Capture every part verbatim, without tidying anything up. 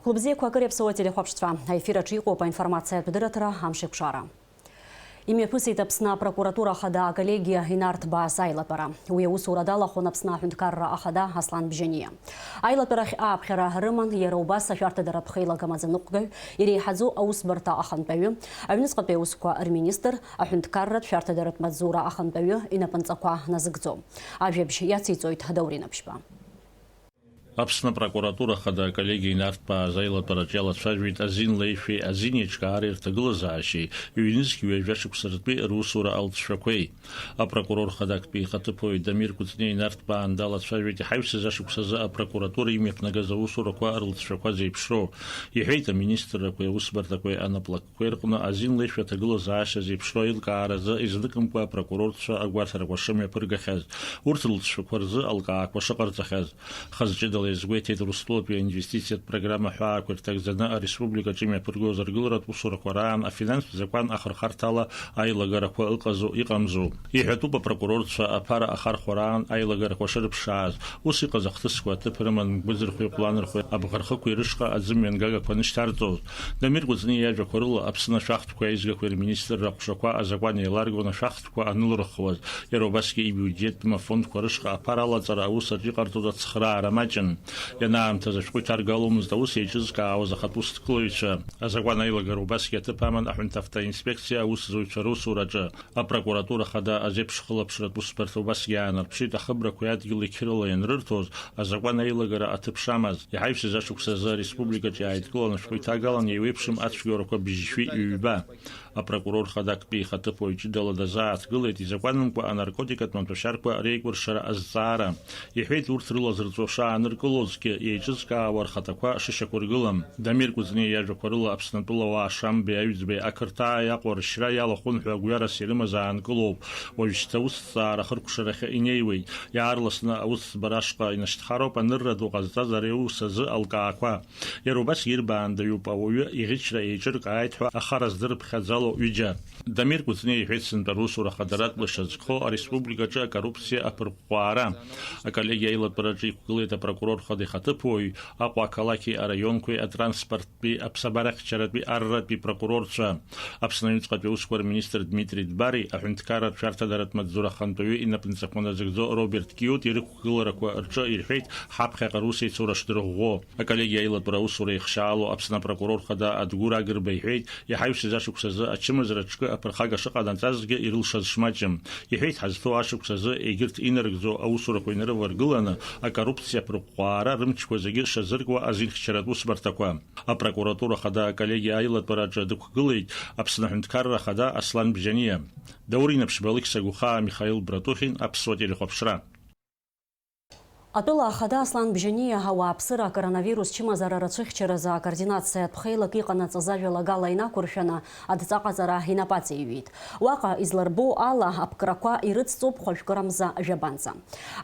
Хәылбзиақәа акыр иаԥсоу ателехәаԥшцәа, аефир аҿы иҟоуп аинформациатә дырраҭара Амшеиқәшара. Имҩаԥысит Аԥсны апрокуратура ахада аколлегиа инарҭбааз аилатәара. Уи аусура далахәын Аԥсны аҳәынҭқарра ахада Аслан Бжьаниа. Аилатәарахь ааԥхьара рыман иара убас ашәарҭадаратә хеилак амаӡаныҟәгаҩ, иреиҳаӡоу аусбарҭа ахантәаҩы, аҩныҵҟатәи аусқәа рминистр, аҳәынҭқарратә шәарҭадаратә маҵзура ахантәаҩы инапынҵақәа назыгӡо. Ажәабжь иациҵоит Даур Инаԥшьба. Аԥсны апрокуратура ахада аколлегиа инарҭбааз аилатәараҿы иалацәажәеит азин леишәеи азин еиҿкаареи рҭагылазаашьеи, ҩнызқь ҩажәа шықәса ртәи русура алҵшәақәеи. Апрокурор хада актәи ихаҭыԥуаҩ Дамир Кәыҵниа инарҭбаан далацәажәеит иҳаҩсыз ашықәсазы апрокуратура имҩаԥнагаз аусурақәа рылҵшәақәа зеиԥшроу. Иҳәеит, аминистррақәеи аусбарҭақәеи анаплак Қәеи рҟны азин леишәа аҭагылазаашьа зеиԥшроу аилкааразы изныкымкәа апрокурорцәа агәаҭарақәа шымҩаԥыргахьаз, урҭ рылҵшәақәа рзы алкаақәа шыҟарҵахьаз. Хаз ҷыдала иазгәеиҭеит Урыстәылатәи аинвестициатә программа аҳәаақәа ирҭагӡаны ареспубликаҿы имҩаԥыргоз аргыларатә усурақәа раан афинанстә закәан ахырхарҭала аилагарақәа ыҟазу, иҟамзу. Иҳәатәуп апрокурорцәа аԥара ахархәараан аилагарақәа шырԥшааз, ус иҟаз ахҭысқәа аҭыԥ рыман Мгәыӡырхәеи Ҟәланырхәеи абӷархықәеи рышҟа аӡымҩангагақәа анышьҭарҵоз. Дамир Кәыҵниа иажәақәа рыла, Аԥсны ашәахтәқәеи аизгақәеи рминистрра аҟәшақәа азакәан еиларгон ашәахтәқәа анылырхуаз, иара убасгьы ибиуџьеттәым афондқәа рышҟа аԥара алаҵара аус аҿы иҟарҵоз ацхыраара маҷын. Ианаамҭаз ашәҟәы иҭаргаломызт аус еиҿызкаауаз ахатә усҭгылаҩцәа. Азакәан аилагара убасгьы аҭыԥ аман аҳәынҭавтоинспекциа аусзуҩцәа русураҿы. Апрокуратура хада азеиԥш хылаԥшратә усбарҭа убасгьы аанарԥшит ахыбрақәеи адгьыли қьырала ианрырҭоз, азакәан аилагара аҭыԥ шамаз. Иҳаҩсыз ашықәсазы ареспубликаҿы иааидкыланы ашәҟәы иҭагалан еиуеиԥшым ацәгьоурақәа быжьшәи ҩба. Апрокурор хада актәи ихаҭыԥуаҩ ҷыдала дазааҭгылеит изакәанымкәа анаркотикатә маҭәашьарқәа реикәыршара азҵаара. Иҳәеит, урҭ рыла зырҵо шааныркылозгьы, еиҿызкаауа рхаҭақәа шышьақәыргылам. Дамир Кәыҵниа иажәақәа рыла, Аԥснытәыла ауаа Шамбеи Аҩӡбеи ақырҭаа иаҟәа ршьра иалахәын ҳәа агәҩарас ирымаз аанкылоуп. Уажәшьҭа аусҭҵаара ахыркәшарахьы инеиуеит. Иаарласны аусӡбара ашҟа инашьҭхароуп анырра ду ҟазҵаз ари аус азы алкаақәа. Иара убасгьы ирбаандаҩуп ауаҩы иӷьычра еиҿыркааит ҳәа ахара здырԥхьаӡало ҩыџьа. Дамир Кәыҵниа иҳәеит, сынтәа русура хадаратә лашьа зкхо ареспубликаҿы акоррупциа аԥырҟәҟәаара. Аколлегиа аилатәараҿы иқәгылеит апрокурор хада ихаҭыԥуаҩ, Аҟәа ақалақьи араионқәеи атранспорттәи аԥсабарахьчаратәи арратәи прокурорцәа. Аԥсны аҩныҵҟатәи аусқәа рминистр Дмитри Дбари, аҳәынҭқарратә шәарҭадаратә маҵзура ахантәаҩы инапынҵақәа назыгӡо Роберт Киут ирықәгыларақәа рҿы ирҳәеит ҳаԥхьаҟа русеицура шдырӷәӷәо. Аколлегиа аилатәара аусура ихшьаало Аԥсны апрокурор хада Адгәыр Агрба иҳәеит, иҳаҩсыз ашықәсазы ачымазара аҿкы аԥырхага шыҟанаҵазгьы ирылшаз шмаҷым. Иҳәеит, ҳазҭоу ашықәсазы егьырҭ инарыгӡо аусурақәа инарываргыланы, акоррупциа аԥырҟәҟәаара рымчқәа зегьы шазыркуа азинхьчаратә усбарҭақәа. Апрокуратура хада аколлегиа аилатәараҿы дықәгылеит Аԥсны аҳәынҭқарра ахада Аслан Бжьаниа. Даур Инаԥшьба, Алықьса Гәхаа, Михаил Братухин, Аԥсуа телехәаԥшра. Атәыла ахада Аслан Бжьаниа ауааԥсыра акоронавирус чымазара рацәыхьчаразы акоординациатә хеилак иҟанаҵаз ажәалагала инақәыршәаны адҵаҟаҵара инапаҵаиҩит. Уаҟа изларбоу ала, аԥкрақәа ирыцҵоуп хәажәкырамза жәабанӡа.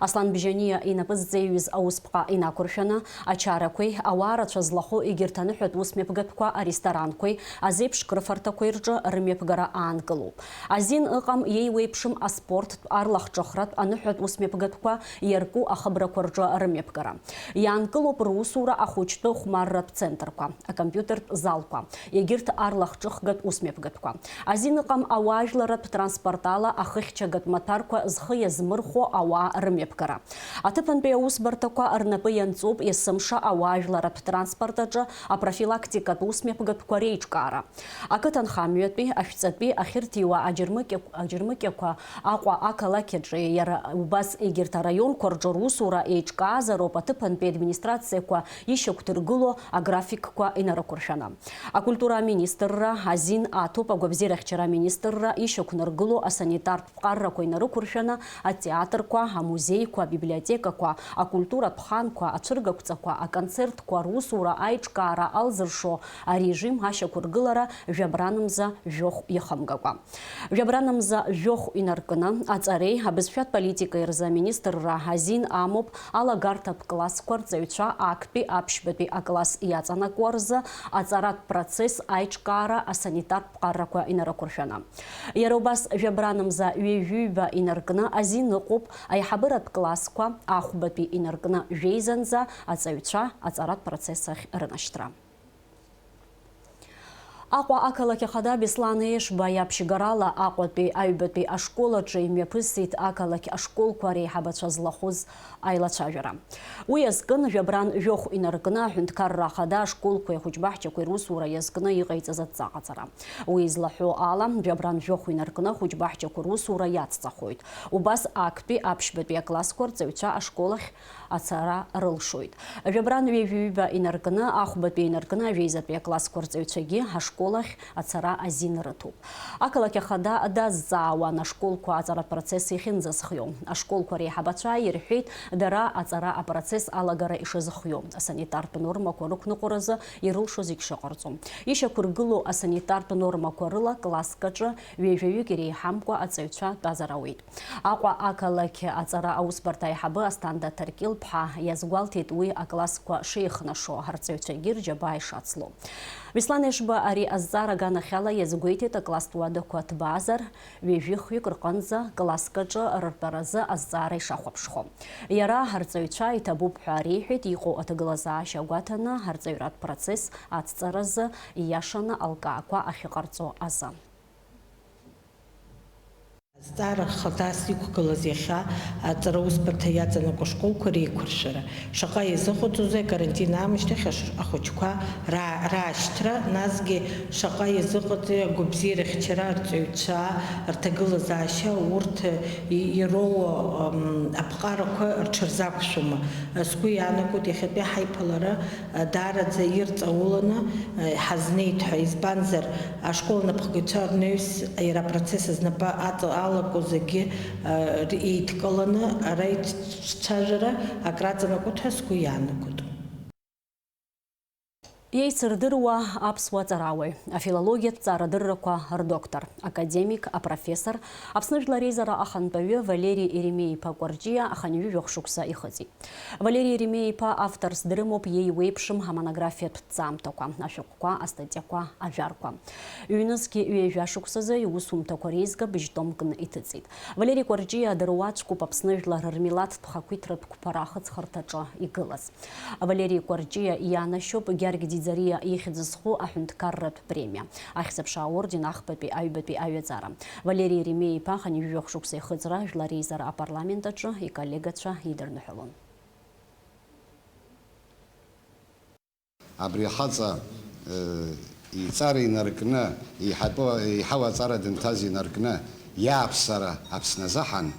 Аслан Бжьаниа инапы зҵеиҩыз аусԥҟа инақәыршәаны, ачарақәеи ауаа рацәа злахәу егьырҭ аныҳәатә усмҩаԥгатәқәа, аресторанқәеи азеиԥш крыфарҭақәеи рҿы рымҩаԥгара аанкылоуп. Азин ыҟам иеиуеиԥшым аспорттә, арлахҿыхратә, аныҳәатә усмҩаԥгатәқәа иарку ахыбрақәа рҿы рымҩаԥгара. Иаанкылоуп русура ахәыҷтәы хәмарратә центрқәа, акомпиутертә залқәа, егьырҭ арлахҿыхгатә усмҩаԥгатәқәа. Азин ыҟам ауаажәларратә транспорт ала ахыхьчагатә маҭәарқәа зхы иазмырхәо ауаа рымҩаԥгара. Аҭыԥантәи аусбарҭақәа рнапы ианҵоуп есымша ауаажәларратә транспорт аҿы апрофилактикатә усмҩаԥгатәқәа реиҿкаара. Ақыҭанхамҩатәи, ашәҵатәи ахьырҭиуа аџьармыкьа-, аџьармыкьақәа, Аҟәа ақалақь аҿы, иара убас егьырҭ араионқәа рҿы русура еиҿкаазароуп аҭыԥантәи администрациақәа ишьақәдыргыло аграфикқәа инарықәыршәаны. Акультура аминистрра, азин аҭоуп агәабзиарахьчара аминистрра ишьақәнаргыло асанитартә ԥҟаррақәа инарықәыршәаны, атеатрқәа, амузеиқәа, абиблиотекақәа, акультуратә ханқәа, ацәыргақәҵақәа, аконцертқәа русура аиҿкаара алзыршо арежим ашьақәыргылара жәабранамза жәохә иахымгакәа. Жәабранамза жәохә инаркны, аҵареи абызшәатә политикеи рзы аминистрра азин амоуп алагарҭатә классқәа рҵаҩцәа актәи аԥшьбатәи акласс иаҵанакуа рзы аҵаратә процесс аиҿкаара асанитартә ԥҟаррақәа инарықәыршәаны. Иара убас жәабранамза ҩажәи ҩба инаркны азин ыҟоуп аиҳабыратә классқәа, ахәбатәи инаркны жәеизанӡа аҵаҩцәа аҵаратә процесс ахь рынашьҭра. Аҟәа ақалақь ахада Беслан Ешба иаԥшьгарала Аҟәатәи аҩбатәи ашкол аҿы имҩаԥысит ақалақь ашколқәа реиҳабацәа злахәыз аилацәажәара. Уи азкын жәабран жәохә инаркны аҳәынҭқарра ахада ашколқәеи ахәыҷбаҳчақәеи русура иазкны иҟаиҵаз адҵаҟаҵара. Уи излаҳәо ала, жәабран жәохә инаркны ахәыҷбаҳчақәа русура иацҵахоит. Убас актәи аԥшьбатәи аклассқәа рҵаҩцәа ашкол ахь ацара рылшоит. Жәабран ҩажәи ҩба инаркны, ахәбатәи инаркны, ажәеизатәи аклассқәа рҵаҩцәагьы ашкол ахь ацара азин рыҭоуп. Ақалақь ахада дазҵаауан ашколқәа аҵаратә процесс иахьынӡазхиоу. Ашколқәа реиҳабацәа ирҳәеит, дара аҵара апроцесс алагара ишазыхиоу, асанитартә нормақәа рықәныҟәаразы ирылшо зегь шыҟарҵо. Ишьақәыргылоу асанитартә нормақәа рыла класск аҿы ҩажәаҩык иреиҳамкәа аҵаҩцәа тәазар ауеит. Аҟәа ақалақь аҵара аусбарҭа аиҳабы Асҭанда Ҭаркьыл-ԥҳа иазгәалҭеит уи аклассқәа шеихнашо, арҵаҩцәагьы рџьабаа ишацло. Беслан Ешба ари азҵаара аганахьала иазгәеиҭеит акласстә уадақәа ҭбаазар, ҩажәи хҩык рҟынӡа класск аҿы рыртәаразы азҵаара ишахәаԥшхо. Иара арҵаҩцәа иҭабуп ҳәа реиҳәеит иҟоу аҭагылазаашьа агәаҭаны арҵаҩратә процесс ацҵаразы ииашаны алкаақәа ахьыҟарҵо азы. Азҵаара хадас иқәгылаз иахьа аҵараусбарҭа иаҵанакуа ашколқәа реиқәыршәара, шаҟа иазыҟаҵозеи акарантин аамышьҭахь аш-, ахәыҷқәа ра-, раашьҭра, насгьы шаҟа иазыҟаҵои агәабзиарахьчара, арҵаҩцәа рҭагылазаашьа, урҭ и-, ироуа, ам, аԥҟарақәа рҽырзақәшәома? Сгәы иаанагоит, иахьатәи ҳаиԥылара даараӡа ирҵауланы ҳазнеит ҳәа, избанзар, ашкол анапхгаҩцәа рнаҩс иара апроцесс знапы аҵа-, алаку зегьы еидкыланы ара ицәажәара акраҵанакуеит ҳәа сгәы иаанагоит. Иеицырдыруа аԥсуа ҵарауаҩ, афилологиатә ҵаарадыррақәа рдоктор, академик, апрофессор, Аԥсны Жәлар Реизара ахантәаҩы Валери Еремеи-иԥа Кәарҷиа хынҩажәи жәохә шықәса ихыҵит. Валери Еремеи-иԥа авторс дрымоуп иеиуеиԥшым амонографиатә ҭҵаамҭақәа, ашәҟәқәа, астатиақәа, ажәарқәа. Ҩнызқьи ҩажәа шықәсазы иусумҭақәа реизга быжьтомк иҭыҵит. Валери Кәарҷиа дыруаӡәкуп Аԥсны жәлар рмилаҭтә хақәиҭратә қәԥара ахыҵхырҭаҿы игылаз. Валери Кәарҷиа ианашьоуп Гьаргь Ӡиӡариа ихьӡ зху аҳәынҭқарратә премиа, Ахьӡ-аԥша аорден, ахԥатәи аҩбатәи аҩаӡара. Валери Еремеи-иԥа хынҩажәи жәохә шықәса ихыҵра Жәлар Реизара апарламент аҿы иколлегацәа идырныҳәалон. Абри ахаҵа, э, иҵара инаркны, еиҳатәу, еиҳау аҵара дынҭаз инаркны, иааԥсара Аԥсны азыҳәан,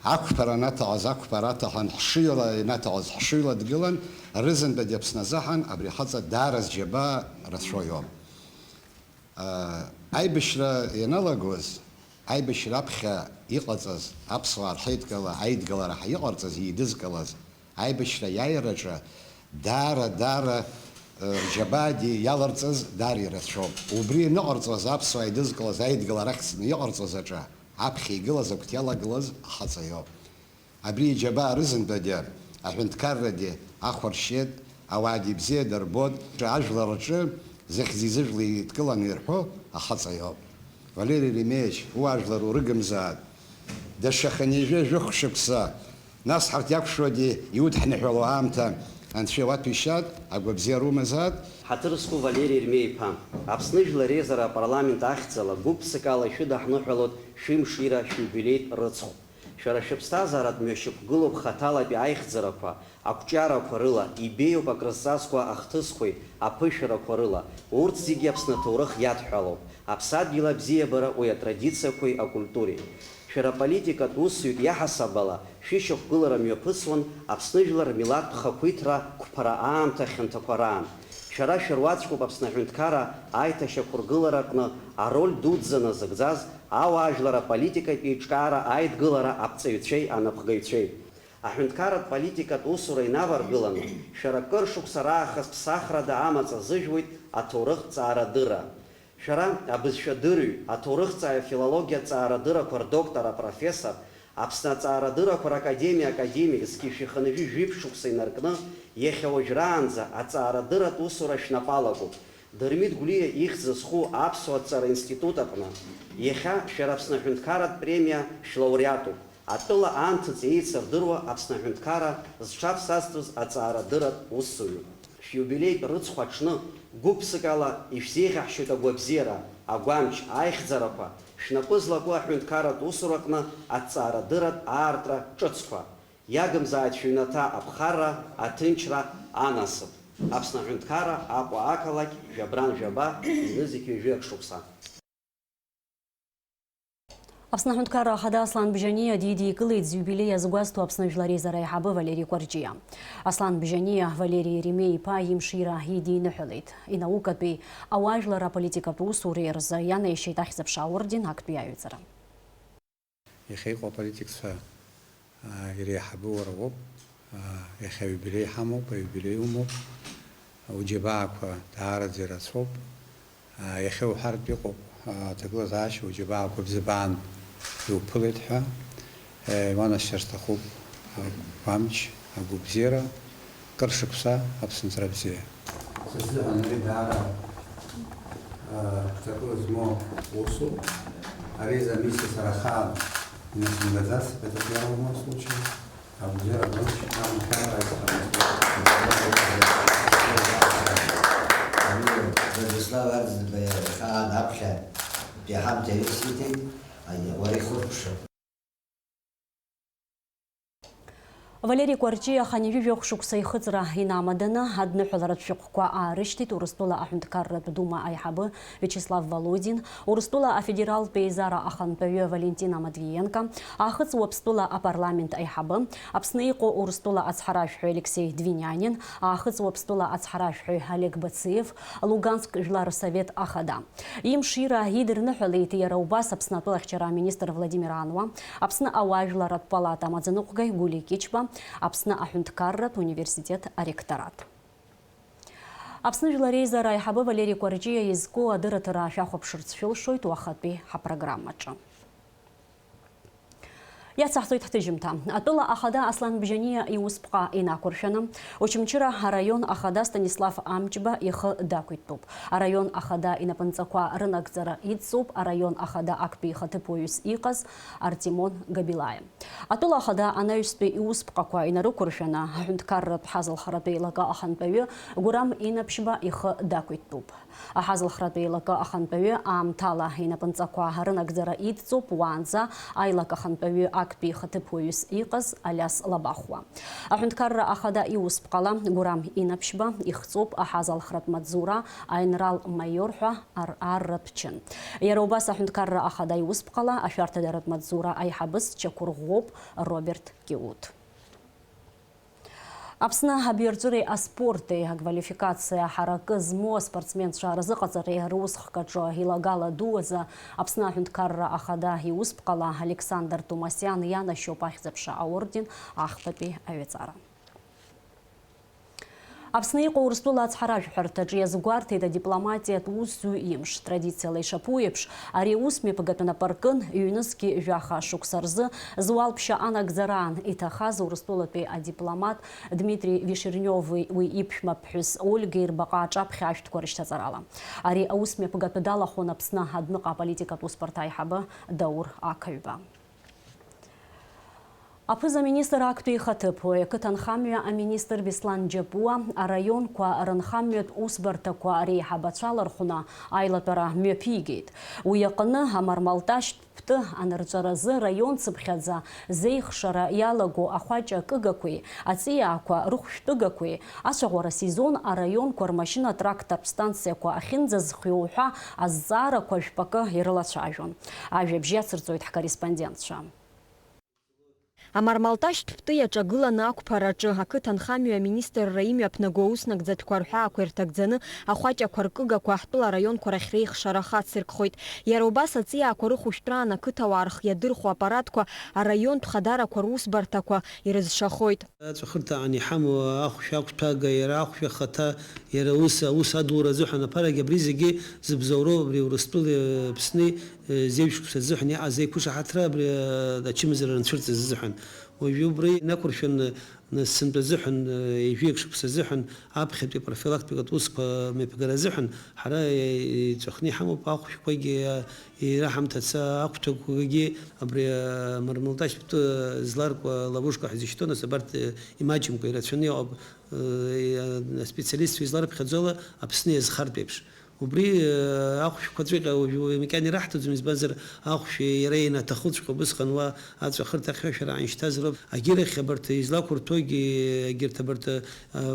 ақәԥара анаҭаҳаз ақәԥара аҭахын, ҳшыҩла ианаҭаҳаз ҳшыҩла дгылан, рызынтәагьы Аԥсны азыҳәан абри ахаҵа даара зџьабаа рацәоу иоуп. Аибашьра ианалагоз, аибашьра аԥхьа иҟаҵаз, аԥсуаа рҳаидгыла-, аидгылара ҳа иҟарҵаз, еидызкылаз, аибашьра аиааираҿы даара, даара, э, рџьабаагьы иаларҵаз даара ирацәоуп. Убри аныҟарҵоз, аԥсуаа еидызкылаз аидгылара ахьӡны иҟарҵоз аҿы аԥхьа игылаз агәҭа иалагылаз ахаҵа иоуп. Абри иџьабаа рызынтәагьы, аҳәынҭқаррагьы ахәаршьеит, ауаагьы ибзиа дырбоит, ажәлар рҿы зыхьӡи зыжәлеи еидкыланы ирҳәо ахаҵа иоуп. Валери Еремеевич, ууаажәлар урыгымзааит. Даҽа хынҩажәи жәохә шықәса, нас ҳарҭ иақәшәогьы иудҳныҳәало аамҭа Анцәа иуаҭәеишьааит, агәабзиара умазааит. Ҳаҭыр зқәу Валери Еремеи-иԥа, Аԥсны Жәлар Реизара апарламент ахьӡала гәык-ԥсыкала ишәыдаҳныҳәалоит шәымшира, шәиубилеитә рыцхә. Шәара шәыԥсҭазааратә мҩа шьақәгылоуп хаҭалатәи аихьӡарақәа, ақәҿиарақәа рыла, ибеиоуп акрызҵазкуа ахҭысқәеи аԥышәарақәа рыла, урҭ зегьы Аԥсны аҭоурых иадҳәалоуп, аԥсадгьыл абзиабара уи атрадициақәеи акультуреи. Шәара аполитикатә усзуҩык иаҳасаб ала, шәышьақәгылара мҩаԥысуан Аԥсны жәлар рмилаҭтә хақәиҭра қәԥара аамҭа хьанҭақәа раан. Шәара шәыруаӡәкуп Аԥсны аҳәынҭқарра аиҭашьақәыргылараҟны ароль дуӡӡа назыгӡаз ауаажәлар аполитикатә еиҿкаара аидгылара аԥҵаҩцәеи анапхгаҩцәеи. Аҳәынҭқарратә политикатә усура инаваргыланы, шәара кыр шықәса раахыс ԥсахрада амаҵ азыжәуеит аҭоурыхтә ҵаарадырра. Шәара абызшәадырҩ, аҭоурыхҭҵааҩ, афилологиатә ҵаарадыррақәа рдоктор, апрофессор, Аԥсны аҵаарадыррақәа ракадемиа академик, зқьи жәшәи хынҩажәи жәиԥшь шықәса инаркны, иахьа уажәраанӡа аҵаарадырратә усура шәнапы алакуп. Дырмит Гәлиа ихьӡ зху аԥсуа ҵара институт аҟны иахьа шәара Аԥсны аҳәынҭқарратә премиа шәлауреатуп, атәыла анҭыҵ еицырдыруа Аԥсны аҳәынҭқарра зҽаԥсазтәыз аҵаарадырратә усзуҩуп. Шәиубилеитә рыцхә аҽны, гәык-ԥсыкала ишәзеиӷьаҳшьоит агәабзиара, агәамч, аихьӡарақәа, шәнапы злаку аҳәынҭқарратә усураҟны аҭҵаарадырратә аартра ҿыцқәа. Иагымзааит шәыҩнаҭа аԥхарра, аҭынчра, анасыԥ. Аԥсны аҳәынҭқарра, Аҟәа ақалақь, жәабран жәаба, зны зқьи жәаҩык шықәса. Аԥсны Аҳәынҭқарра Ахада Аслан Бжьаниа дидикылеит зиубилеи азгәазҭо Аԥсны Жәлар Реизара аиҳабы Валери Кәарҷиа. Аслан Бжьаниа Валери Еремеи-иԥа имшира идиныҳәалеит. Инаукатәи, ауаажәларра аполитикатә усуреи рзы ианаишьеит Ахьӡ-аԥша аорден актәи аҩаӡара. Иахьа иҟоу аполитикцәа, аа, иреиҳабу уара уоуп. Аа, иахьа аиубилеи ҳамоуп, аиубилеи умоуп. Уџьабаақәа даараӡа ирацәоуп. Аа, иахьа уҳәартә иҟоуп, аа, аҭагылазаашьа уџьабаақәа бзабаан иуԥылеит ҳәа. Еи, уанашьцәа рҭахуп агәамч, агәыбзиара, кыр шықәса аԥсынҵра бзиа. Сыззыҳәан ари даара, аа, ҭакы змоу усуп. Ари замиссиа сара ахаан инасымгаӡац, это первый мой случай. Абзиара, значит, нам пора. Владислав Арӡынба иара ихаан аԥхьа иҳамҭа исиҭеит, аиа, уара ихуркәшап. Валери Кәарҷиа хынҩажәи жәохә шықәса ихыҵра инамаданы адныҳәаларатә шәҟәқәа аарышьҭит Урыстәыла аҳәынҭқарратә дума аиҳабы Виачеслав Володин, Урыстәыла афедералтә еизара ахантәаҩы Валентина Матвиенко, Аахыҵ Уаԥстәыла апарламент аиҳабы, Аԥсны иҟоу Урыстәыла ацҳаражәҳәаҩ Алексеи Двинянин, Аахыҵ Уаԥстәыла ацҳаражәҳәаҩ Олег Бациев, Луганск жәлар рсовет ахада. Имшира идырныҳәалеит иара убас Аԥсны атәылахьчара аминистр Владимир Ануа, Аԥсны ауаажәларратә палата амаӡаныҟәгаҩ Гәлиа Кьычба, Аԥсны аҳәынҭқарратә университет аректорат. Аԥсны Жәлар Реизара аиҳабы Валери Кәарҷиа изку адырраҭара шәахәаԥшырц шәылшоит уахатәи ҳапрограммаҿы. Иацаҳҵоит ҳҭыжьымҭа. Атәыла ахада Аслан Бжьаниа иусԥҟа инақәыршәаны, Очамчыра араион ахада Станислав Амҷба ихы дақәиҭтәуп. Араион ахада инапынҵақәа рынагӡара идҵоуп араион ахада актәи ихаҭыԥуаҩыс иҟаз Артемон Габилаиа. Атәыла ахада анаҩстәи иусԥҟақәа инарықәыршәаны, аҳәынҭқарратә ҳазалхратә еилакы ахантәаҩы Гәырам Инаԥшьба ихы дақәиҭтәуп. Аҳазалхратә еилакы ахантәаҩы аамҭала инапынҵақәа рынагӡара идҵоуп, уаанӡа аилак ахантәаҩы актәи ихаҭыԥуаҩыс иҟаз Алиас Лабахәуа. Аҳәынҭқарра ахада иусԥҟала Гәырам Инаԥшьба ихҵоуп аҳазалхратә маҵзура аинрал-маиор ҳәа ар-, арратә чын. Иара убас аҳәынҭқарра ахада иусԥҟала ашәарҭадаратә маҵзура аиҳабыс Чақәырӷәӷәоуп Роберт Киут. Аԥсны абаҩрҵәыреи аспорти аквалификациа ҳаракы змоу аспортсменцәа рзыҟаҵареи русхк аҿы илагала ду азы Аԥсны аҳәынҭқарра ахада иусԥҟала Александр Тумасиан ианашьоуп Ахьӡ-аԥша аорден ахԥатәи аҩаҵара. Аԥсны иҟоу Урыстәыла ацҳаражәҳәарҭаҿы иазгәарҭеит адипломатиатә усзуҩ имш. Традициала ишаԥу еиԥш, ари аусмҩаԥгатә напаркын ҩнызқьи жәаха шықәса рзы зуалԥшьа анагӡараан иҭахаз Урыстәылатәи адипломат Дмитри Вишернёви уи иԥшәма ԥҳәыс Ольгеи рбаҟа аҿаԥхьа ашәҭқәа рышьҭаҵарала. Ари аусмҩаԥгатә далахәын Аԥсны адәныҟа аполитикатә усбарҭа аиҳабы Даур Ақаҩба. Аԥыза-министр актәи ихаҭыԥуаҩ, ақыҭанхамҩа аминистр Беслан Џьапуа араионқәа рынхамҩатә усбарҭақәа реиҳабацәа лархәны аилатәара мҩаԥигеит. Уи аҟны амармалташьтә ԥты анырҵәаразы раион цыԥхьаӡа зеихшара иалаго ахәаҷа кыгақәеи аҵиаақәа рыхәшәтәыгақәеи ацәаӷәара сезон араионқәа рмашьына-трактортә станциақәа ахьынӡазхиоу ҳәа азҵаарақәа жәпакы ирылацәажәон. Ажәабжь иацырҵоит ҳкорреспондентцәа. Амармалташьтә ԥты иаҿагыланы ақәԥараҿы, ақыҭанхамҩа аминистрра имҩаԥнаго ауснагӡатәқәа рҳәаақәа ирҭагӡаны, ахәаҷақәа ркыгақәа ҳтәыла араионқәа рахь реихшара хацыркхоит. Иара убас аҵиаақәа рыхәшәтәраан ақыҭауаа рхы иадырхәо аппаратқәа араионтә хадарақәа русбарҭақәа ирызшахоит. Аҵәахырҭаҟны иҳамоу ахәшә ақәҭәага, иара ахәшә ахаҭа, иара ус, аус адулара азыҳәан аԥарагьы абри зегьы зыбзоуроу абри Урыстәылеи Аԥсни зеижә шықәса азыҳәан иҟаз аиқәышаҳаҭра абри, а, ачымазара анцәырҵыз азыҳәан. Уажәы убри инақәыршәаны, Нас сынтәа азыҳәан, ҩажәеик шықәса азыҳәан аԥхьатәи профилактикатә усқәа мҩаԥгара азыҳәан ҳара иҵәахны иҳамоуп ахәшәқәагьы, ираҳамҭац ахәҭақәагьы, абри амармалташьтә зларкуа ловушка ҳәа изышьҭоу, нас абарҭ имаҷымкәа ирацәаны иҟоуп, аспециалистцәа изларыԥхьаӡо ала Аԥсны иазхартә еиԥш. Убри, э, ахәшәқәаҵәҟьа уажәы макьана ираҳҭаӡом, избанзар, ахәшә иара ианаҭахыҵәҟьа убысҟан уа аҵәахырҭа ахьшәашәара ааншьҭазароуп. Агьырахь абарҭ излақәырҭәогьы, егьырҭ абарҭ, э,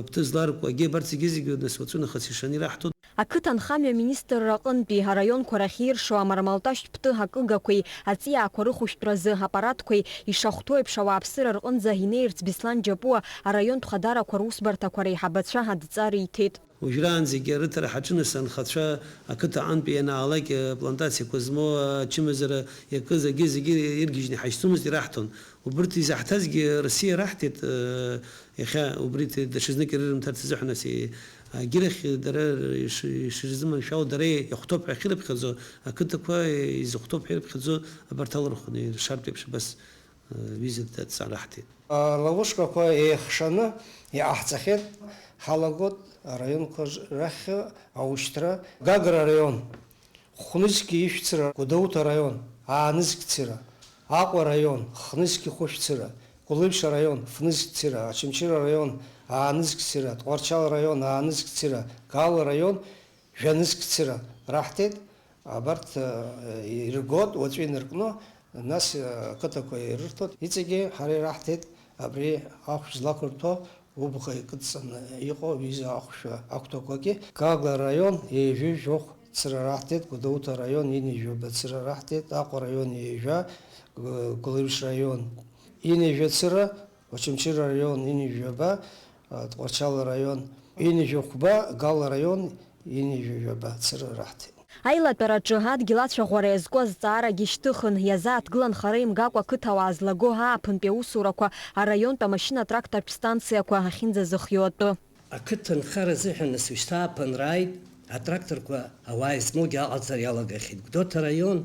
ԥты зларкуагьы, абарҭ зегьы-зегьы нас уаҵәы нахыс ишаны ираҳҭоит. Ақыҭанхамҩа аминистрра аҟынтәи араионқәа рахь иршо амармалташьтә ԥты акыгақәеи аҵиаақәа рыхәшәтәразы аппаратқәеи ишахәҭоу еиԥш ауааԥсыра рҟынӡа инеирц Беслан Џьапуа араионтә хадарақәа русбарҭақәа реиҳабацәа адҵа риҭеит. Уажәраанӡагьы арыҭара ҳаҿын, анхацәа ақыҭа аҟынтәи ианаалак, аплантациақәа змоу ачымазара иакыз, агьы зегьы иргьежьны иҳашьцәымызт, ираҳҭон. Убырҭ изаҳҭазгьы Россиа раҳҭеит, э, иахьа убри даҽазнык ирырымҭарц азыҳәан, ас, э, агьырахь дара иш-, ишырзыманшәало, дара иахәҭоуп ҳәа ахьырыԥхьаӡо, ақыҭақәа изыхәҭоуп ҳәа ирыԥхьаӡо абарҭ алархәны иршартә еиԥш абас, э, ҩызак дадҵа раҳҭеит. Аловушкақәа еихшаны иҟаҳҵахьеит, ҳалагоит араионқәа рахь аушьҭра. Гагра араион, хәнызқь ишәцыра, Гәдоуҭа араион, аанызқь цыра, Аҟәа араион, хнызқь хәышәцыра, Гәылрыԥшь араион, фнызқь цыра, Очамчыра араион, аанызқь цыра, Тҟәарчал араион, аанызқь цыра, Гал араион, жәанызқь цыра раҳҭеит. Абарҭ, э, иргоит уаҵәы инаркны, нас, э, ақыҭақәа ирырҭоит. Иҵегьы ҳара ираҳҭеит абри ахәшә злақәырҭәо, убӷа икыдҵаны иҟоу ҩыза ахәшә агәҭақәагьы. Гагра араион ҩажәи жәохә цыра раҳҭеит, Гәдоуҭа араион ҩынҩажәи жәаба цыра раҳҭеит, Аҟәа араион ҩажәа, Гә-, Гәылрыԥшь араион ҩынҩажәа цыра, Очамчыра араион ҩынҩажәи жәаба, э, Тҟәарчал араион ҩынҩажәи хәба, Гал араион ҩынҩажәи жәаба цыра раҳҭеит. Аилатәараҿы адгьыл ацәаӷәара иазку азҵаарагьы шьҭыхын, иазааҭгылан хара имгакәа ақыҭауаа злаго ааԥынтәи аусурақәа араионтә амашьына-трактортә станциақәа ахьынӡазыхиоу атәы. Ақыҭа нхара азыҳәан нас уажәшьҭа ааԥынра ааит, атракторқәа ауаа измоугьы аҟаҵара иалагахьеит. Гәдоуҭа араион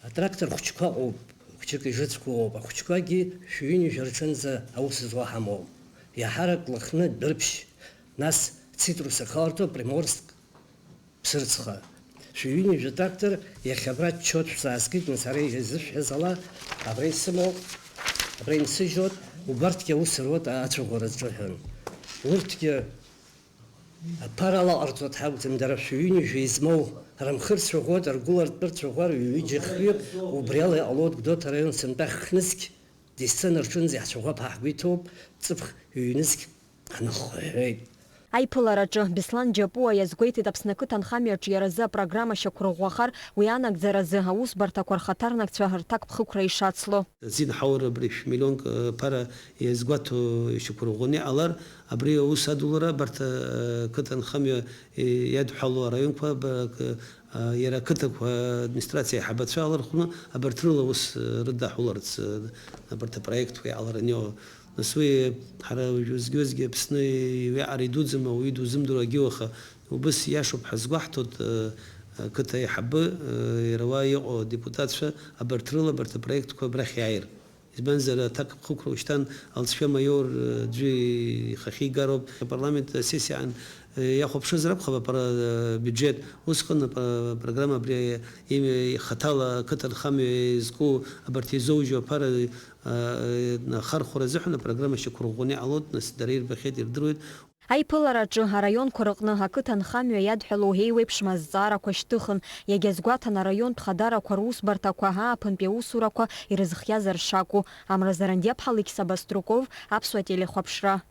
атрактор хәыҷқәа ыҟоуп, хәыҷык ижыцқәоу ыҟоуп, ахәыҷқәагьы шәҩынҩажәа рҿынӡа аус зуа ҳамоуп. Иаҳарак Лыхны, Дәрыԥшь, нас Цитрус ахаларҭоуп, Приморск, Ԥсырӡха. Шәҩынҩажәа трактор иахьа абра ччоит, шәзаазгеит, нас ара изышәҳәаз ала, абра исымоуп, абра инсыжьуеит, убарҭгьы аус руеит ацәаӷәара азҿыҳәан. Урҭгьы аԥара алаҟарҵоит ҳәа акәӡам, дара шәҩынҩажәа измоу рымхы рцәаӷәоит, ргәылартә рцәаӷәар ҩыџьа хҩык, убри ала иҟалоит Гәдоуҭа араион сынтәа хнызқь. Десцена рҿынӡа иаҳцәаӷәап ҳәа ҳгәы иҭоуп, ҵыԥх ҩ-нызқь ҳныхҳәҳәеит. Аиԥылараҿы Беслан Џьапуа иазгәеиҭеит Аԥсны ақыҭанхамҩаҿы иара азы апрограмма шьақәырӷәӷәахар, уи анагӡаразы аусбарҭақәа рхаҭарнакцәа рҭакԥхықәра ишацло. Азин ҳаур абри шә-миллионк, э, ԥара иазгәаҭо ишьақәырӷәӷәаны иҟалар, абри аус адулара абарҭ, э, ақыҭанхамҩа, э, иадҳәало араионқәа, б-, к-, а, иара ақыҭақәа администрациа аиҳабацәа алархәны абарҭ рыла ус, э, рыдаҳуларц, э, абарҭ апроектқәа иаалараны иҟоу. Нас уи ҳара уажәы-, уеизгьы-уеизгьы Аԥсны иаҟара идуӡӡам, ауаҩы дузымдыруа агьиуаха. Убыс иашоуп ҳәа згәаҳҭоит, э, ақыҭа аиҳабы, э, иара уа иҟоу адепутатцәа абарҭ рыла абарҭ апроектқәа абрахь иааир. Избанзар, аҭакԥхықәра ушьҭан алҵшәа маиор, э, аӡәы ихахьы игароуп. Апарламент асессиаан, э, иахәаԥшызар акәхап апара-, э, абиуџьеҭ. Усҟан апра-, апрограмма абри, э, им-, хаҭала ақыҭанхамҩа изку абарҭ изоужьу аԥара, э, э, ахархәара азыҳәан апрограмма шьақәырӷәӷәаны иҟалоит, нас дара ирбахьеит, ирдыруеит. Аиԥылараҿы араионқәа рыҟны ақыҭанхамҩа иадҳәалоу еиуеиԥшым азҵаарақәа шьҭыхын, иагьазгәаҭан араионтә хадарақәа русбарҭақәа ааԥынтәи аусурақәа ирызхиазар шакәу. Амра Зарандиаԥҳа, Алықьса Баструков, Аԥсуа телехәаԥшра.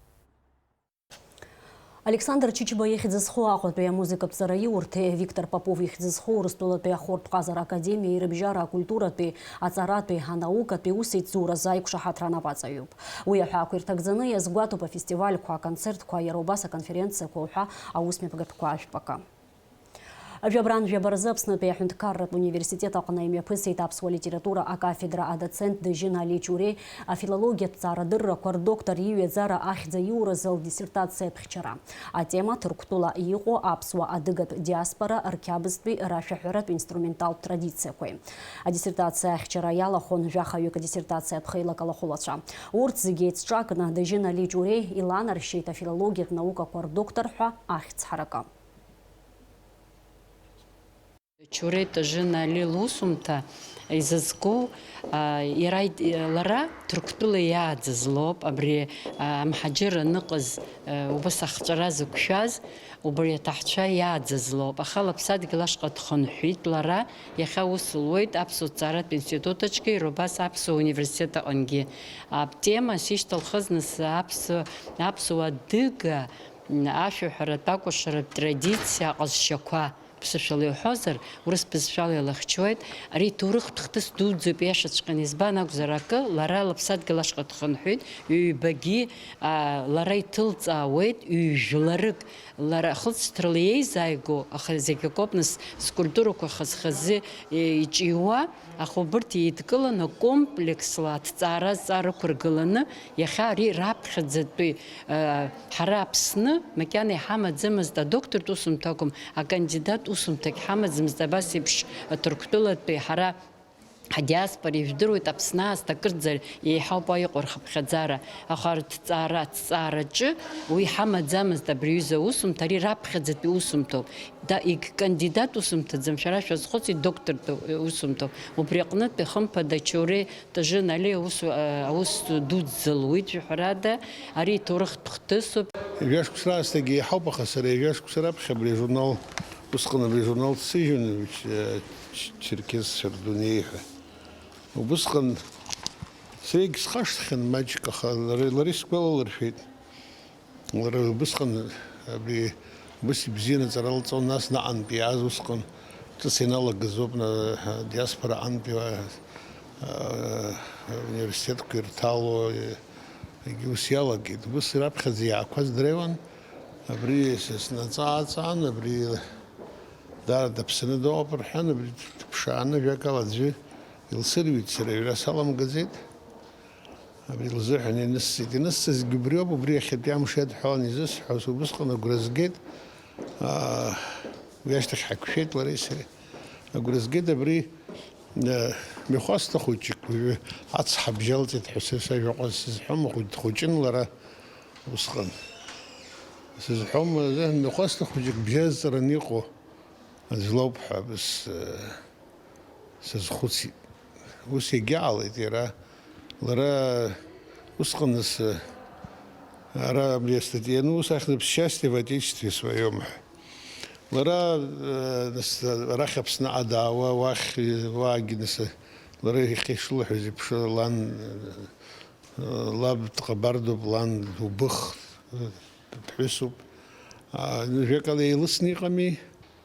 Александр Чичба ихьӡ зху Аҟәатәи амузыкатә ҵараиурҭеи Виктор Попов ихьӡ зху Урыстәылатәи ахортә ҟазара академиеи рыбжьара акультуратәи, аҵаратәи, анаукатәи усеицуразы аиқәшаҳаҭра анапаҵаҩуп. Уи аҳәаақәа ирҭагӡаны иазгәаҭоуп афестивальқәа, аконцертқәа, иара убас аконференциақәа уҳәа аусмҩаԥгатәқәа ашәпакы. Жәабран жәаба рзы Аԥснытәи аҳәынҭқарратә университет аҟны имҩаԥысит аԥсуа литература акафедра адоцент Дыжьын Али Ҷуреи афилологиатә ҵаарадыррақәа рдоктор иҩаӡара ахьӡ аиуразы лдиссертациа аԥхьчара. Атема Ҭырқәтәыла иҟоу аԥсуа адыгатә диаспора рқьабзтәи рашәаҳәаратә инструменталтә традициақәеи. Адиссертациа ахьчара иалахәын жәахаҩык адиссертациатә хеилак алахәылацәа. Урҭ зегьы еицҿакны Дыжьын Али Ҷуреи иланаршьеит афилологиатә наукақәа рдоктор ҳәа ахьӡ ҳаракы. Чуреи Тыжьын Али лусумҭа изызку, а, иара ит-, лара Ҭырқәтәыла иааӡаз лоуп, абри, а, амҳаџьыр аныҟаз, а, убас ахҵәара зықәшәаз, убри аҭаҳцәа иааӡаз лоуп. Аха лыԥсадгьыл ашҟа дхынҳәит лара, иахьа аус луеит Аԥсуа ҭҵааратә институт аҿгьы, иара убас Аԥсуа университет аҟынгьы. Атема сишьҭалхыз нас аԥсуа, аԥсуа адыга, м, ашәаҳәаратә акәашаратә традициа аҟазшьақәа. Ԥсышәала иуҳәозар, урыс бызшәала илахьчоит, ари иҭоурыхтә хҭыс дуӡӡоуп, иашаҵәҟьаны. Избан акәзар акы, лара лыԥсадгьыл ашҟа дхынҳәит, ҩбагьы, а, лара иҭылҵаауеит, ҩ-жәларык, лара ахылҵшьҭрала иеизааигәоу, аха зегь акоуп, нас, скульптурақәа хаз-хазы, е, иҿиуа, аха убырҭ еидкыланы, комплексла аҭҵаара азҵаара ықәыргыланы, иахьа ари раԥхьаӡатәи, э, ҳара Аԥсны макьана иҳамаӡамызт адоктортә усумҭа акәым, акандидат усумҭагь ҳамаӡамызт, абас еиԥш Ҭырқәтәылатәи ҳара ҳадиаспора, ижәдыруеит, Аԥсны аасҭа акырӡа еиҳауп уа иҟоу рхыԥхьаӡара, аха рҭҵаара, аҭҵаараҿы уи ҳамаӡамызт абри аҩыза аусумҭа, ари раԥхьаӡатәи усумҭоуп. Да, егь кандидат усумҭаӡам, шәара шәазхәыцит, доктортәи усумҭоуп. Убри аҟнытә, хымԥада, Чоуреи Тыжьын Али аус, аус дуӡӡа луит, жәаҳәарада, ари иҭоурыхтә хҭысуп. Ҩажәа шықәса раасҭагьы еиҳауп, аха сара ҩажәа шықәса раԥхьа абри ажурнал, усҟан абри ажурнал дсыжьын, Ч-, Ч-, Черкесцәа рдунеи ҳәа. Убысҟан сара егьсхашҭхьан маҷк, аха лара, лара исгәалалыршәеит. Лара убысҟан абри убыс ибзианы аҵара лҵон, нас наҟынтә иааз усҟан ҿыц ианалагаз ауп, на-, адиаспора аҟынтәи, а, университетқәа ирҭало, егьи ус иалагеит. Убыс раԥхьаӡа иаақәаз дреиуан, абри са снаҵаа-ааҵаан, абри даара даԥсаны дыҟоуп рҳәан, абри дыԥшааны, ажәакала, аӡәы илсырҩит, сара аҩра саламгаӡеит. Абри лзыҳәан инысҵеит. Инысҵазгьы убриоуп, убри иахьатәи амш иадҳәалан изысҳәоз, убысҟан агәра згеит. Аа, уи ашьҭахь ҳақәшәеит лареи сареи. Агәра згеит абри, э, мҩахәасҭа хәыҷык, уажәы ацҳа бжьалҵеит ҳәа са сажәаҟа сызҳәом, хәыҷ-, дхәыҷын лара усҟан. Сызҳәом, азыҳәан мҩахәасҭа хәыҷык бжьазҵараны иҟоу аӡә лоуп ҳәа абас, э, сазхәыцит. Ус иагьаҟалеит иара. Лара усҟан нас, ара абри астатиа, ну, ус ахьӡуп, «Счастье в Отечестве своём» ҳәа. Лара, э, нас, арахь Аԥсныҟа даауа, уахь, уаагьы нас, лара иахьа ишылҳәаз еиԥш, лан, э, лаб дҟабардоуп, лан убых, э, дыԥҳәысуп. А, ажәакала, еилысны иҟами.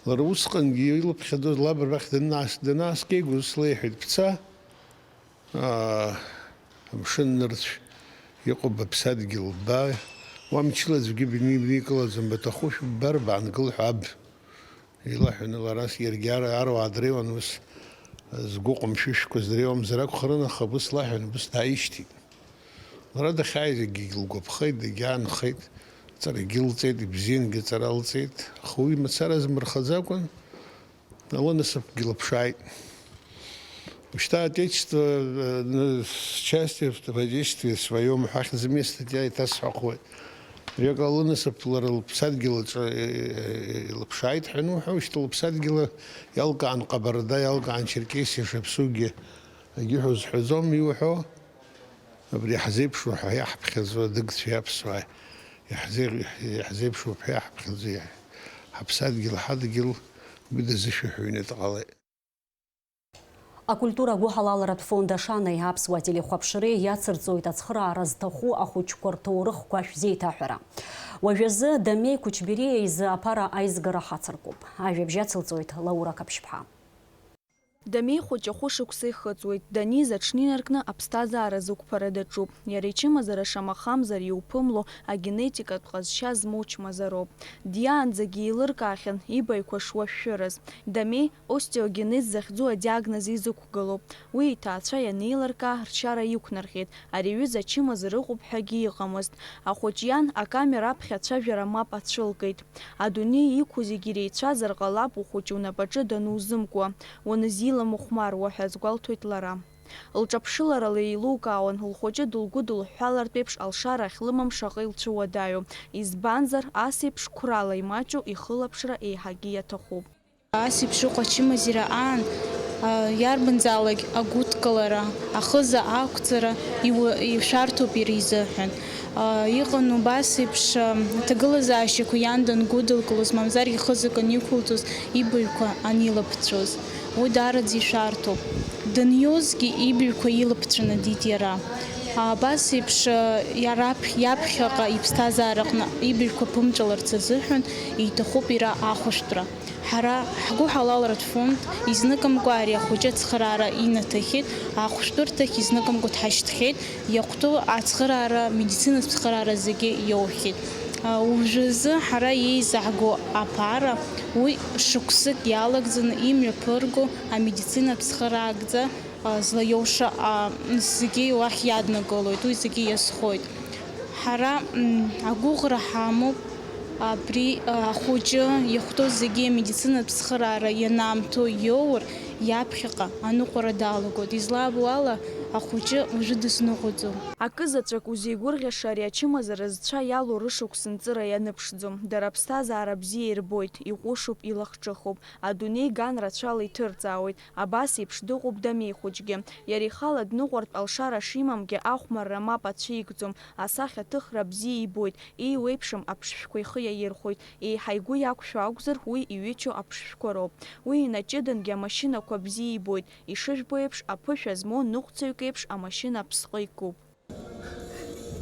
Лара усҟангьы илыԥхьаӡоз лаб рахь данаас-, данааскьеигоз, ус леиҳәеит, «Бца, аа, амшын нырцә иҟоуп аԥсадгьыл, ба, уа мчыла аӡәгьы бни-, бникылаӡом, баҭаху шәыббар, баангыл» ҳәа аб илаҳәаны лара с-, иаргьы ара, аруаа дреиуан, ус згәы ҟәымшәышәқәаз дреиуамзар акәхарын, аха абыс лаҳәан, абыс дааишьҭит. Лара дахьааиз егьигьы лгәаԥхеит, дагьаанхеит, ҵарагьы лҵеит, ибзиангьы аҵара лҵеит, аха уи мацара змырхаӡакәан, алынасыԥгьы лыԥшааит. Ушьҭа Отечество, э, ны-, счастье в Отечестве своём ҳәа ахьӡыми астатиа иҭасҳәахуеит. Жәак алынасыԥ лара лыԥсадгьыл аҿы, э, э, э, илыԥшааит ҳәа ануҳәа, ушьҭа лыԥсадгьыл иалкаан Ҟабарда, иалкаан Черкесиа шаԥсугьы, егьиҳәо зҳәаӡом иуҳәо. Абри иаҳзеиԥшу ҳәа иаҳԥхьаӡо адыгцәа, аԥсуаа иаҳзеи-, иаҳзеиԥшуп ҳәа иаҳԥхьаӡо, иаҳ-, ҳаԥсадгьыл, ҳадгьыл, уи дазышәаҳәаҩны дҟалеит. Акультура агәыҳалалратә фонд Ашанеи аԥсуа телехәаԥшреи иацырҵоит ацхыраара зҭаху ахәыҷқәа рҭоурыхқәа шәзеиҭаҳәара. Уажәазы Дамеи Қәычбериа изы аԥара аизгара ҳацыркуп. Ажәабжь ацылҵоит Лаура Қаԥшьԥҳа. Дамеи хәыҷы хәышықәса ихыҵуеит, даниз аҽнинаркны аԥсҭазаара зықәԥара даҿуп. Иара ичымазара шамахамзар иуԥымло агенетикатә ҟазшьа змоу чмазароуп. Диаанӡагьы еилыркаахьан ибаҩқәа шуашәшәыраз. Дамеи остеогенез захьӡу адиагноз изықәгылоуп. Уи иҭаацәа ианеилыркаа, рчара иқәнархеит. Ари аҩыза ачымазара ыҟоуп ҳәагьы иҟамызт. Ахәыҷ иан акамера аԥхьа ацәажәара мап ацәылкит. Адунеи иқәу зегьы иреицәазар ҟалап ухәыҷы унапаҿы данузымкуа, уанызиламыхәмаруа ҳәа азгәалҭоит лара. Лҿаԥшыларала еилукаауан лхәыҷы дылгәыдылҳәҳәалартә еиԥш алшара ахьлымам шаҟа илцәыуадаҩу, избанзар, ас еиԥш қәрала имаҷу ихылаԥшра еиҳагьы иаҭахуп. Ас еиԥш ыҟоу ачымазара аан, а, иарбанзаалак агәыдкылара, ахыза ақәҵара иу-, ишәарҭоуп иара изыҳәан. А, иҟан убас еиԥш, а, аҭагылазаашьақәа иан дангәыдылкылоз, мамзар ихы закәан иқәылҵоз, ибаҩқәа анилаԥҵәоз. Уи даараӡа ишәарҭоуп. Даниозгьы ибаҩқәа илаԥҵәаны диит иара. Абас еиԥш, а, иара аԥхь-, иаԥхьаҟа иԥсҭазаараҟны ибаҩқәа ԥымҵәаларц азыҳәан иҭахуп иара ахәышәтәра. Ҳара ҳгәыҳалалратә фонд изныкымкәа ари ахәыҷы ацхыраара инаҭахьеит, ахәшәтәырҭахь изныкымкәа дҳашьҭхьеит, иахәҭоу ацхыраара, медицинатә цхыраара зегьы иоухьеит. Уажәазы ҳара иеизаҳго аԥара уи шықәсык иалагӡаны имҩаԥырго амедицинатә цхыраагӡа злаиоуша зегьы уахь иаднакылоит, уи зегьы иазхоит. Ҳара, м, агәыӷра ҳамоуп, абри, а, ахәыҷы иахәҭоу зегьы амедицинатә цхыраара ианаамҭоу иоур, иаԥхьаҟа аныҟәара далагоит. Излабо ала, ахәыҷы уажәы дызныҟәаӡом. Акы заҵәык узеигәырӷьаша ари ачымазара зцәа иалоу рышықәс нҵыра ианыԥшӡом. Дара аԥсҭазаара бзиа ирбоит, иҟәышуп, илахҿыхуп. Адунеи ган рацәала иҭырҵаауеит. Абас еиԥш дыҟоуп Дамеи хәыҷгьы. Иара ихала дныҟәартә алшара шимамгьы ахәмарра мап ацәикӡом, асахьаҭыхра бзиа ибоит, еиуеиԥшым аԥшшәқәа ихы иаирхәоит, еиҳа игәы иақәшәо акәзар, уи иҩычоу аԥшшәқәа роуп. Уи инаҷыдангьы амашьынақәа бзиа ибоит, ишыжәбо еиԥш, аԥышәа змоу ныҟәцаҩк еиԥш амашьына аԥсҟы икуп.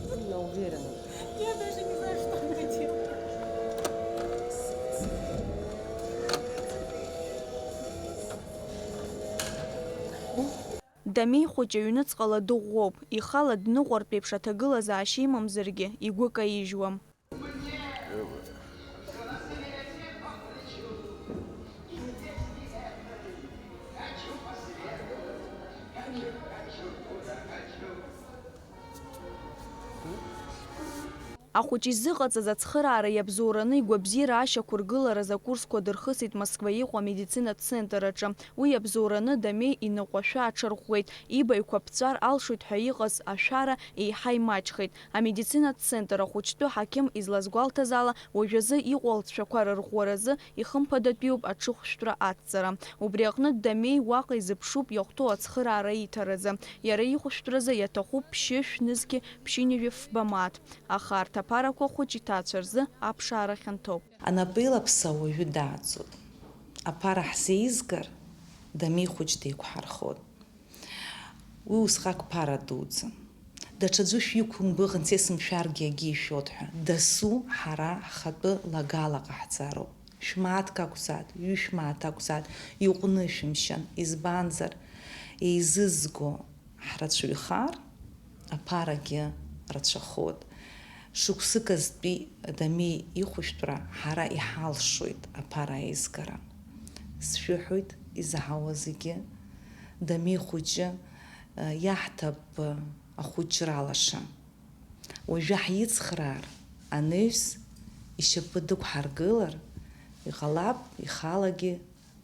Сильно уверена. Я даже не знаю, что она делает. Дамеи хәыҷы аҩныҵҟала дыӷәӷәоуп, ихала дныҟәартә еиԥш аҭагылазаашьа имамзаргьы, игәы каижьуам. Ахәыҷы изыҟаҵаз ацхыраара иабзоураны игәабзиара ашьақәыргылараз акурсқәа дырхысит Москва иҟоу амедицинатә центр аҿы. Уи иабзоураны Дамеи иныҟәашәа аҽарӷәӷәеит, ибаҩқәа ԥҵәар алшоит ҳәа иҟаз ашәара еиҳа имаҷхеит. Амедицинатә центр ахәыҷтәы ҳақьым излазгәалҭаз ала, уажәазы иҟоу алҵшәақәа рырӷәӷәаразы ихымԥадатәиуп аҽыхәшәтәра ацҵара. Убри аҟнытә Дамеи уаҟа изыԥшуп иахәҭоу ацхыраара иҭаразы. Иара ихәышәтәразы иаҭахуп ԥшьышә нызқьи ԥшьынҩажәи фба мааҭ. Аха арҭ аԥарақәа хәыҷ иҭаацәа рзы аԥшаара хьанҭоуп. Анапеилаԥса уажәы дааӡоит. Аԥара ҳзеизгар, Дамеи хәыҷ деиқәҳархоит. Уи усҟак ԥара дуӡӡан. Даҽаӡәы шәиқәымгәыӷын, сесымшәаргьы акгьы ишәоит ҳәа. Дасу ҳара ҳхатәы лагала ҟаҳҵароуп. Шәмааҭк акәзааит, ҩышә мааҭ акәзааит, иҟәнышәымшьан, избанзар, еизызго ҳрацәаҩхар, аԥарагьы рацәахоит. Шықәсык азтәи Дамеи ихәышәтәра ҳара иҳалшоит аԥара аизгара. Сшәыҳәоит, изаҳауа зегьы, Дамеи хәыҷы, э, иаҳҭап, э, ахәыҷра алаша. Уажәы ҳицхраар, анаҩс ишьапы дықәҳаргылар, иҟалап, ихалагьы,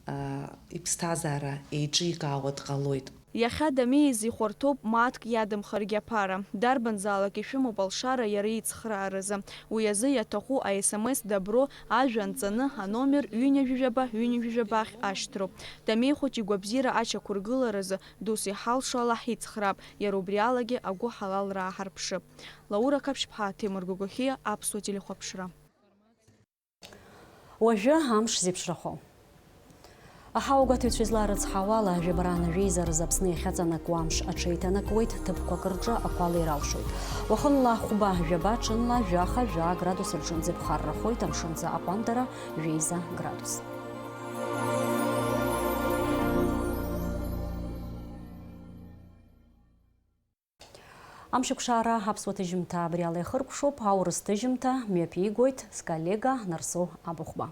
э, иԥсҭазаара еиҿикаауа дҟалоит. Иахьа Дамеи изихәарҭоуп мааҭк иадамхаргьы аԥара. Дарбанзаалак ишәымоуп алшара иара ицхрааразы. Уи азы иаҭаху аСМС добро ажәа анҵаны, аномер ҩынҩажәижәаба, ҩынҩажәижәаба ахь ашьҭроуп. Дамеи хәыҷ игәабзиара ачақәыргыларазы дус иҳалшо ала ҳицхраап, иара убри алагьы агәыҳалалра ааҳарԥшып. Лаура Қаԥшьԥҳа, Ҭемыр Гогохиа, Аԥсуа телехәаԥшра. Уажәы амш зеиԥшрахо. Аҳауагәаҭаҩцәа излаарыцҳауа ала, жәабараан ажәеизаразы Аԥсны иахьаҵанакуа амш аҽеиҭанакуеит, ҭыԥқәак рҿы ақәа леиралшоит. Уахынла хәба, жәаба, ҽынла жәаха, жәаа градус рҿынӡа иԥхаррахоит, амшынӡы аҟәандара жәеиза градус. Амшаԥшаара аԥсуа ҭыжьымҭа абри ала иахыркәшоуп, аурыс ҭыжьымҭа мҩаԥигоит сколлега Нарсоу Абыхәба.